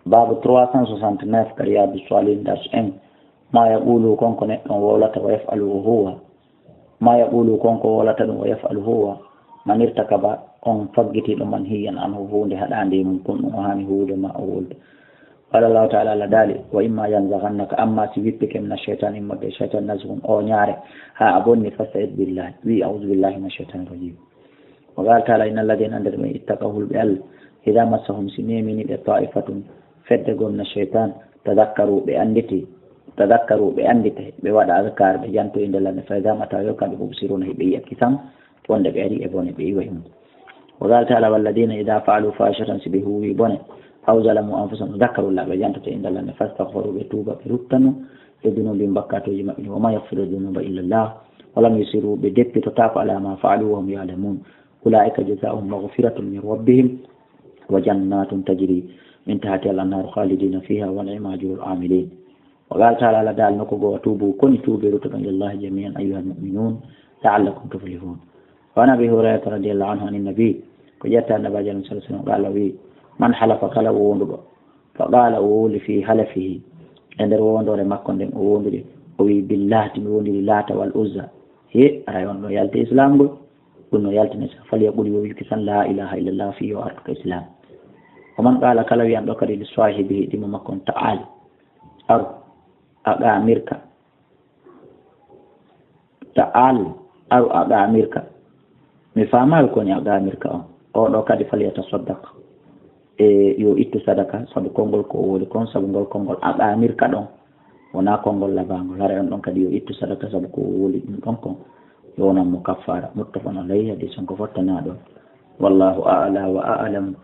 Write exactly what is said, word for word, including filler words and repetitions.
Baabu trois cent soixante-neuf ka Riyadu Salihin, dars un. Ma yaqulu, kon ko neɗɗo on wowlata, wa yaf'alu, o huwa. Ma yaqulu, kon ko wowlata ɗum, wa yaf'alu, huwa. Man irtakaba, on faggitiiɗo, manhiyan anhu, huunde haɗaande e mum, kon ɗum o haani huwude ma o wowlude. Qala Allahu ta'ala, Allah daali, wa imma yanzaghannaka, amma si wippike min ash-shaytan, immorde e shaytan, nazghun, o ñaare, ha a bonni, fasta'id billahi, wi a'udhu billahi min ash-shaytanir rajim. Wa qala ta'ala, inna alladhina, annde ɓe, ittaqaw, hulɓe Allah, idha massahum, si memini ɓe, ta'ifatun, fedde goo, min ash-shaytan, tadhakkaru, ɓe annditi, tadhakkaru, ɓe anndite, ɓe waɗa azkar, ɓe janto innde Allah, fa idha hum, tawa yo kamɓe, mubsiruna, hiɓe yi'a kisan, wonde ɓe ari e bone, ɓe iwa e mum. Wa qala ta'ala, walladhina idha fa'alu fahishatan, si ɓe huuwi bone, aw zalamu anfusahum, dhakkaru Allah, ɓe jantoto innde Allah, fastaghfaru, ɓe tuuba, ɓe ruttano, li dhunubihim, bakkatuuji maɓɓe ɗin, wa man yaghfiru dhunuba illa Allah, wa lam yusirru, ɓe deppitotaako, ala ma fa'alu wa hum ya'lamun, ulaika jazaohum maghfiratun min rabbihim wa jannatun tajri min tahtiha al-anharu khalidina fiha wa ni'ma ajrul amilin. Wa qala ta'ala, Allah daali nokku goo, wa tuubu, koni tuubee, ruttoɗon, ilallahi jami'an ayyuhal mu'minun la'allakum tuflihun. Wa an Abi Hurayrata radiyallahu anhu anin nabi, ko ƴetta Annabaajo sallallahu alayhi wa sallam, qala, o wi, man halafa, kala wowluɗo, fa qala, o wowli, fi halafihi, e nder wowloore makko nden, o wowliri, o wi, billahi, mi wowliri Lata wal Uzza, he, aray on ɗo yalti Islam ngol, ɗum no yaltina Islam, falyaqul, yo wi kisan, la ilaha illallah, fii yo artu ka Islam. Wa man qala, kala wiyanɗo kadi, li sahibihi, ɗimmo makko on, ta'al, aru, aqamirka, ta'al, aru, aqamirka, mi faamaali ko woni aqamirka on, o ɗo kadi, falyatasaddaq, e yo ittu sadaka, sabu konngol ko o wowli kon, sabu ngol konngol aqamirka ɗon wonaa konngol labaangol, haray on ɗon kadi yo ittu sadaka, sabu ko o wowli ɗum ɗon kon, yo wonan mo kaffaara. Muttafaqun alayhi, hadiis on ko fottanaaɗo. Wallahu a'la wa a'lam.